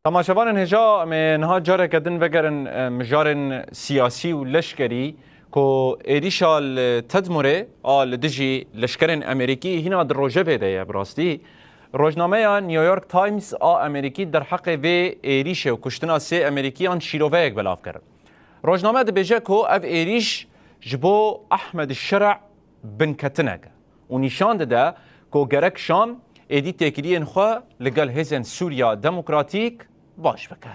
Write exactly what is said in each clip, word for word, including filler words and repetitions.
Temaşevanên hêja, em ê niha careke din vegerin, e, mijarên siyasî û leşkerî ku êrîşa li Tedmurê a li dijî leşkerên Amerîkî hîna di rojevê de ye bi rastî. Rojnameya New York Times a Amerîkî derheqê vê êrîşê û kuştina sê Amerîkiyan şîroveyek belav kir. Rojname dibêje ku ev êrîş ji bo Ahmed Şer'a binketinek e û nîşan dide ku gerek Şam êdî têkiliyên xwe li gel hêzên Sûriya Demokratîk baş bike.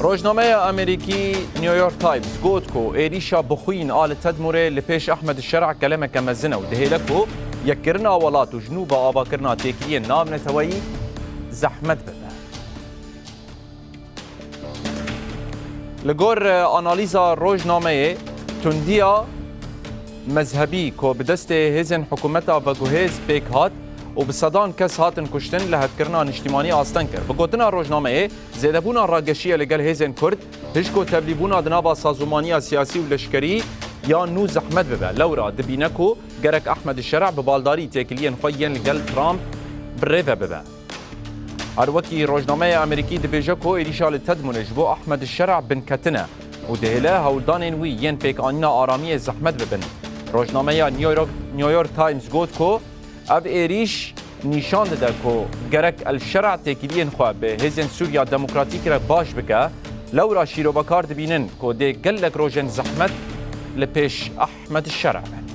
Rojnameya Amerîkî New York Times got ku êrîşa bixwîn a li Tedmurê li pêş Ahmed Şer'a gelemeke mezin e û dihêle ku yekkirina welat û ji nû ve avakirina têkiliyên navneteweyî zehmet bibe. Li gor, e, analîza rojnameyê, tundiya mezhebî ku bi destê hêzên hikûmeta veguhêz pêk hat û bi sedan kes hatin kuştin, lihevkirina niştimanî asteng kir. Bi gotina rojnameyê, zêdebûna rageşiye li gel hêzên Kurd, hişk û tevlîbûna di nava sazûmaniya siyasî û leşkerî ya nû zehmet bibe. Lewra dibîne ku gerek Ahmed Şer'a bi baldarî têkiliyên xwe yên li gel Trump bi rê ve bibe. Her wekî rojnameya Amerîkî dibêje ku êrîşa li Tedmurê ji bo Ahmed Şer'a binketin e û dihêle hewldanên wî yên pêkanîna aramiyê zehmet bibin. Rojnameya New York, New York Times got ku ev êrîş nîşan dide ku gerek El Şer'a têkiliyên xwe bi hêzên Sûriya Demokratîk re baş bike, lewra şîrovekar dibînin ku dê gelek rojên zehmet li pêş Ahmed Şer'a be.